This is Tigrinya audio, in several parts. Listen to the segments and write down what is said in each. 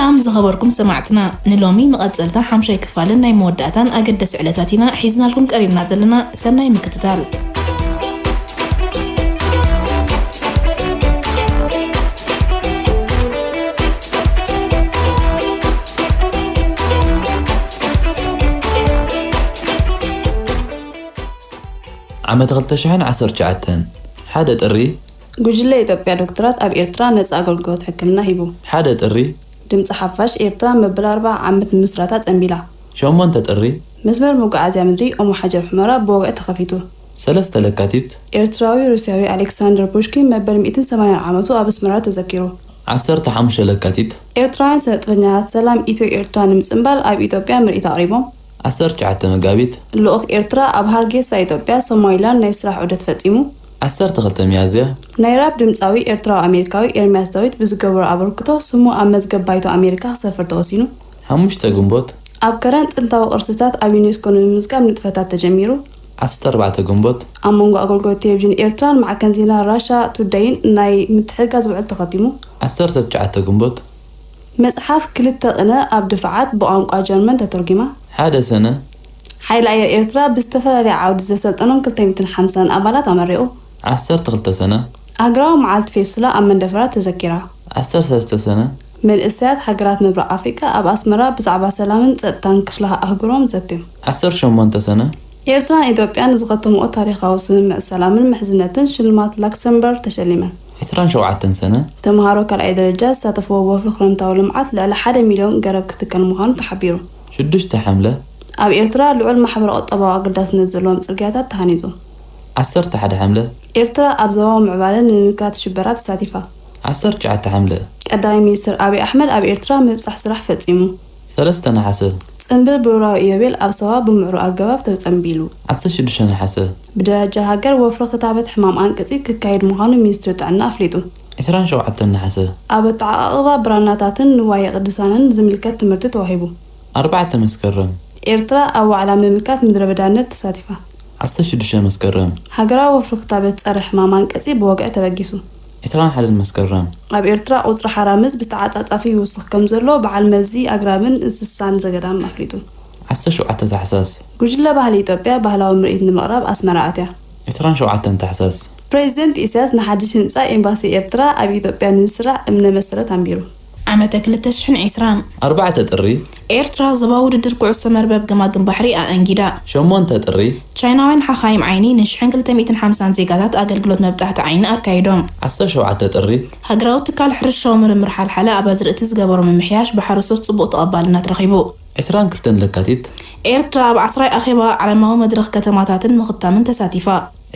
ኣም ዝኸበርኩም ሰማዕትና፣ ንሎሚ መቐጸልታ ሓምሻይ ክፋልን ናይ መወዳእታን ኣገደሲ ዕለታት ኢና ሒዝናልኩም ቀሪብና ዘለና። ሰናይ ምክትታል። ዓመት ክልተ ሽሕን ዓሰርተ ትሽዓተን፣ ሓደ ጥሪ። ጉጅለ ኢትዮጵያ ዶክተራት ኣብ ኤርትራ ነጻ ኣገልግሎት ሕክምና ሂቡ። ሓደ ጥሪ። ድምጺ ሓፋሽ ኤርትራ መበል ኣርብዓ ዓመት ምስረታ ጸንቢላ። ሸሞንተ ጥሪ። መስመር መጓዓዝያ ምድሪ ኦሞ ሓጀር ሑመራ ብወግዒ ተኸፊቱ። ሰለስተ ለካቲት። ኤርትራዊ ሩስያዊ ኣሌክሳንደር ፑሽኪን መበል ሚእትን ሰማንያን ዓመቱ ኣብ ኣስመራ ተዘኪሩ። ዓሰርተ ሓሙሽተ ለካቲት። ኤርትራውያን ስነ ጥበበኛታት ሰላም ኢትዮ ኤርትራ ንምጽንባል ኣብ ኢትዮጵያ ምርኢት ኣቕሪቦም። ዓሰርተ ትሽዓተ መጋቢት። ልኡኽ ኤርትራ ኣብ ሃርጌሳ ኢትዮጵያ ሶማሊላንድ ናይ ስራሕ ዑደት ፈጺሙ። ዓሰርተ ክልተ ሚያዝያ። ናይ ራፕ ድምጻዊ ኤርትራዊ ኣሜሪካዊ ኤርሚያስ ዳዊት ብዝገበሮ ኣበርክቶ ስሙ ኣብ መዝገብ ባይቶ ኣሜሪካ ክሰፍር ተወሲኑ። ሓሙሽተ ግንቦት። ኣብ ከረን ጥንታዊ ቅርስታት ኣብ ዩኔስኮ ንምምዝጋብ ንጥፈታት ተጀሚሩ። ዓሰርተ ኣርባዕተ ግንቦት። ኣብ መንጎ ኣገልግሎት ቴሌቪዥን ኤርትራን ማዕከን ዜና ራሻ ቱደይን ናይ ምትሕግጋዝ ውዕል ተኸቲሙ። ዓሰርተ ትሽዓተ ግንቦት። መጽሓፍ ክልተ ቅነ ኣብ ድፋዓት ብቋንቋ ጀርመን ተተርጒማ። ሓደ ሰነ። ሓይሊ ኣየር ኤርትራ ብዝተፈላለየ ዓውዲ ዘሰልጠኖም ክልተ ሚእትን ሓምሳን ኣባላት ኣመሪቑ። ዓሰርተ ክልተ ሰነ። ሃገራዊ መዓልቲ ፌስቱላ ኣብ መንደፈራ ተዘኪራ። ዓሰርተ ሰለስተ ሰነ። መንእሰያት ሃገራት ምብራቕ ኣፍሪቃ ኣብ ኣስመራ ብዛዕባ ሰላምን ጸጥታን ክፍለ ኣህጉሮም ዘትዮም። ዓሰርተ ሸሞንተ ሰነ። ኤርትራን ኢትዮጵያን ዝኸተምኦ ታሪኻዊ ስምምዕ ሰላምን ምሕዝነትን ሽልማት ላክሰምበርግ ተሸሊመን። ዕስራን ሸውዓተን ሰነ። ተምሃሮ ካልኣይ ደረጃ ዝሳተፍዎ ወፍሪ ክረምታዊ ልምዓት ልዕሊ ሓደ ሚልዮን ገረብ ክትከል ምዃኑ ተሓቢሩ። ሽዱሽተ ሓምለ። ኣብ ኤርትራ ልዑል ማሕበረ ቁጠባዊ ኣገዳስነት ዘለዎም ጽርግያታት ተሃኒጹ። ዓሰርተ ሓደ ሓምለ። ኤርትራ ኣብ ዞባዊ ምዕባለ ንምምካት ሽበራ ተሳቲፋ። ዓሰርተ ትሽዓተ ሓምለ። ቀዳማይ ሚኒስትር ኣብይ ኣሕመድ ኣብ ኤርትራ ምብጻሕ ስራሕ ፈጺሙ። ሰለስተ ነሓሰ። ጽንብል ብሩራዊ ኢዮቤል ኣብ ሰዋ ብምዕሩግ ኣገባብ ተጸንቢሉ። ዓሰርተ ሽዱሽተ ነሓሰ። ብደረጃ ሃገር ወፍሪ ክታበት ሕማም ኣንቅጺ ክካየድ ምዃኑ ሚኒስትሪ ጥዕና ኣፍሊጡ። ዕስራን ሸውዓተን ነሓሰ። ኣብ ኣተዓቓቕባ ብራናታትን ንዋየ ቅዱሳንን ዝምልከት ትምህርቲ ተዋሂቡ። ኣርባዕተ መስከረም። ኤርትራ ኣብ ዋዕላ ምምካት ምድረ በዳነት ተሳቲፋ። ዓሰርተ ሽዱሽተ መስከረም። ሃገራዊ ወፍሪ ክታበት ጸረ ሕማም ኣንቅጺ ብወግዒ ተበጊሱ። ዕስራን ሓደን መስከረም። ኣብ ኤርትራ ቁጽሪ ሓራምዝ ብተዓጻጻፊ ይውስኽ ከም ዘሎ በዓል መዚ ኣግራብን እንስሳን ዘገዳም ኣፍሊጡ። ዓሰርተ ሸውዓተ ታሕሳስ። ጉጅለ ባህሊ ኢትዮጵያ ባህላዊ ምርኢት ንምቕራብ ኣስመራ ኣትያ። ዕስራን ሸውዓተን ታሕሳስ። ፕሬዚደንት ኢሳያስ ንሓድሽ ህንጻ ኤምባሲ ኤርትራ ኣብ ኢትዮጵያ ንምስራሕ እምነ መሰረት ኣንቢሩ። ዓመተ ክልተ ሽሕን ዕስራን። ኣርባዕተ ጥሪ። ኤርትራ ዞባዊ ውድድር ኩዕሶ መርበብ ገማግም ባሕሪ ኣኣንጊዳ። ሸሞንተ ጥሪ። ቻይናውያን ሓኻይም ዓይኒ ንሽሕን ክልተ ሚእትን ሓምሳን ዜጋታት ኣገልግሎት መብጻሕቲ ዓይኒ ኣካይዶም። ዓሰርተ ሸውዓተ ጥሪ። ሃገራዊ ትካል ሕርሻዊ ምርምር ሓልሓለ ኣብ ኣዝርእቲ ዝገበሮ ምምሕያሽ ብሓረስቶት ጽቡቕ ተቐባልነት ረኺቡ። ዕስራን ክልተን ለካቲት። ኤርትራ ኣብ ዓስራይ ኣኼባ ዓለማዊ መድረኽ ከተማታትን ምኽታምን ተሳቲፋ።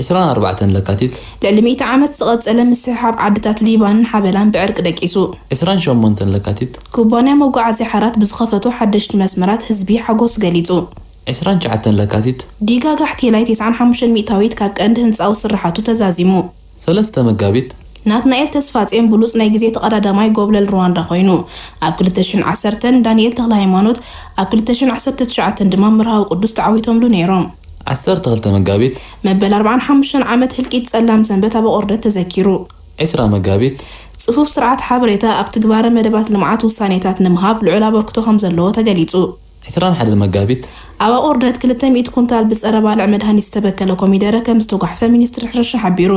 ዕስራን ኣርባዕተን ለካቲት። ልዕሊ ሚእቲ ዓመት ዝቐጸለ ምስሕሓብ ዓድታት ሊባንን ሓበላን ብዕርቂ ደቂሱ። ዕስራን ሸሞንተን ለካቲት። ኩባንያ መጓዓዝያ ሓራት ብዝኸፈቶ ሓደሽቲ መስመራት ህዝቢ ሓጎስ ገሊጹ። ዕስራን ትሽዓተን ለካቲት። ዲጋ ጋሕቴላይ ተስዓን ሓሙሽተን ሚእታዊት ካብ ቀንዲ ህንጻዊ ስርሓቱ ተዛዚሙ። ሰለስተ መጋቢት። ናትናኤል ተስፋጽዮን ብሉጽ ናይ ግዜ ተቐዳዳማይ ጎብለል ሩዋንዳ ኮይኑ፣ ኣብ ክልተ ሽሕን ዓሰርተን ዳንኤል ተኽለሃይማኖት፣ ኣብ ክልተ ሽሕን ዓሰርተ ትሽዓተን ድማ መርሃዊ ቅዱስ ተዓዊቶምሉ ነይሮም። ዓሰርተ ክልተ መጋቢት። መበል ኣርባዓን ሓሙሽተን ዓመት ህልቂት ጸላም ሰንበት ኣብ ኣቑርደት ተዘኪሩ። ዕስራ መጋቢት። ጽፉፍ ስርዓት ሓበሬታ ኣብ ትግባረ መደባት ልምዓት ውሳኔታት ንምሃብ ልዑል ኣበርክቶ ከም ዘለዎ ተገሊጹ። ዕስራን ሓደን መጋቢት። ኣብ ኣቑርደት ክልተ ሚእቲ ኩንታል ብጸረ ባልዕ መድሃኒት ዝተበከለ ኮሚደረ ከም ዝተጓሕፈ ሚኒስትሪ ሕርሻ ሓቢሩ።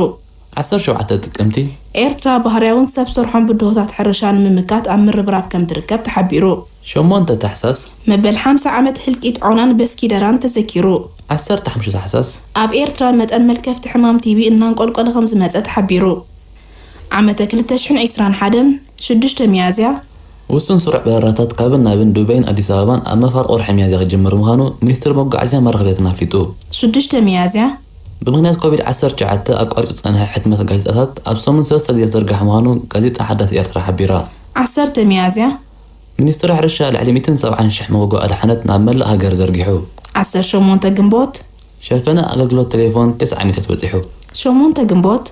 ዓሰርተ ሸውዓተ ጥቅምቲ። ኤርትራ ባህርያውን ሰብ ሰርሖን ብድሆታት ሕርሻ ንምምካት ኣብ ምርብራብ ከም ትርከብ ተሓቢሩ። ሸሞንተ ታሕሳስ። መበል ሓምሳ ዓመት ህልቂት ዖናን በስኪደራን ተዘኪሩ። ዓሰርተ ሓሙሽተ ታሕሳስ። ኣብ ኤርትራ መጠን መልከፍቲ ሕማም ቲቢ እናንቆልቆለ ከም ዝመጸ ተሓቢሩ። ዓመተ ክልተ ሽሕን ዕስራን ሓደን፣ ሽዱሽተ ሚያዝያ። ውሱን ስሩዕ በረራታት ካብን ናብን ዱባይን ኣዲስ ኣበባን ኣብ መፋርቕ ወርሒ ሚያዝያ ክጅምር ምዃኑ ሚኒስትሪ መጓዓዝያን መራኸብትን ኣፍሊጡ። ሽዱሽተ ሚያዝያ። ብምኽንያት ኮቪድ ዓሰርተ ትሽዓተ ኣቋሪጹ ዝጸንሐ ሕትመት ጋዜጣታት ኣብ ሰሙን ሰለስተ ግዜ ዝዝርጋሕ ምዃኑ ጋዜጣ ሓዳስ ኤርትራ ሓቢራ። ዓሰርተ ሚያዝያ። ሚኒስትሪ ሕርሻ ልዕሊ ሚእትን ሰብዓን ሽሕ መጎጎ ኣድሓነት ናብ መላእ ሃገር ዘርጊሑ። ዓሰርተ ሸሞንተ ግንቦት። ሸፈነ ኣገልግሎት ቴሌፎን ተስዓ ሚእታዊት በጺሑ። ሸሞንተ ግንቦት።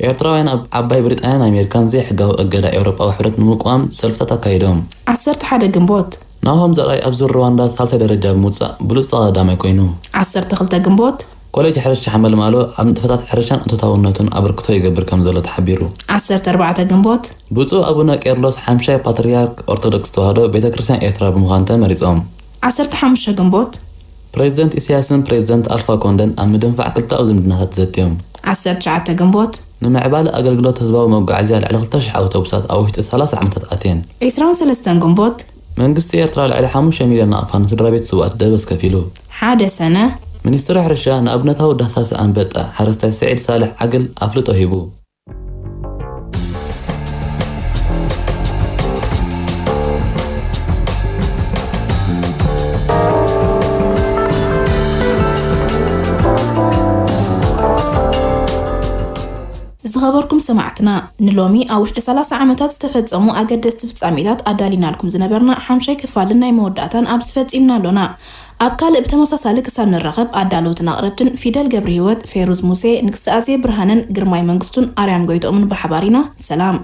ኤርትራውያን ኣብ ዓባይ ብሪጣንያን ኣሜሪካን ዘይሕጋዊ እገዳ ኤውሮጳዊ ሕብረት ንምቅዋም ሰልፍታት ኣካይዶም። ዓሰርተ ሓደ ግንቦት። ናሆም ዘርኣይ ኣብ ዙር ሩዋንዳ ሳልሳይ ደረጃ ብምውጻእ ብሉጽ ተቐዳዳማይ ኮይኑ። ዓሰርተ ክልተ ግንቦት። ኮሌጅ ሕርሻ ሓመልማሎ ኣብ ንጥፈታት ሕርሻን እቶታውነቱን ኣበርክቶ ይገብር ከም ዘሎ ተሓቢሩ። ዓሰርተ ኣርባዕተ ግንቦት። ብፁዕ ኣቡነ ቄርሎስ ሓምሻይ ፓትርያርክ ኦርቶዶክስ ተዋህዶ ቤተ ክርስቲያን ኤርትራ ብምዃን ተመሪጾም። ዓሰርተ ሓሙሽተ ግንቦት። ፕሬዚደንት ኢሳያስን ፕሬዚደንት ኣልፋ ኮንደን ኣብ ምድንፋዕ ክልተኣዊ ዝምድናታት ዘትዮም። ዓሰርተ ትሽዓተ ግንቦት። ንምዕባለ ኣገልግሎት ህዝባዊ መጓዓዝያ ልዕሊ ክልተ ሽሕ ኣውቶቡሳት ኣብ ውሽጢ ሰላሳ ዓመታት ኣትየን። ዕስራን ሰለስተን ግንቦት። መንግስቲ ኤርትራ ልዕሊ ሓሙሽተ ሚልዮን ናቕፋ ንስድራ ቤት ስውኣት ደበስ ከፊሉ። ሓደ ሰነ። ሚኒስትሪ ሕርሻ ንኣብነታዊ ዳህሳስ ኣንበጣ ሓረስታይ ስዒድ ሳልሕ ዓግል ኣፍልጦ ሂቡ። ዝኸበርኩም ሰማዕትና፣ ንሎሚ ኣብ ውሽጢ ሰላሳ ዓመታት ዝተፈጸሙ ኣገደስቲ ፍጻሜታት ኣዳሊናልኩም ዝነበርና ሓምሻይ ክፋልን ናይ መወዳእታን ኣብዚ ፈጺምና ኣሎና። ኣብ ካልእ ብተመሳሳሊ ክሳብ ንራኸብ ኣዳለውትን ኣቕረብትን ፊደል ገብረሂወት፣ ፌሩዝ ሙሴ፣ ንግስኣዜ ብርሃነን ግርማይ መንግስቱን ኣርያም ጎይትኦምን ብሓባር ኢና። ሰላም።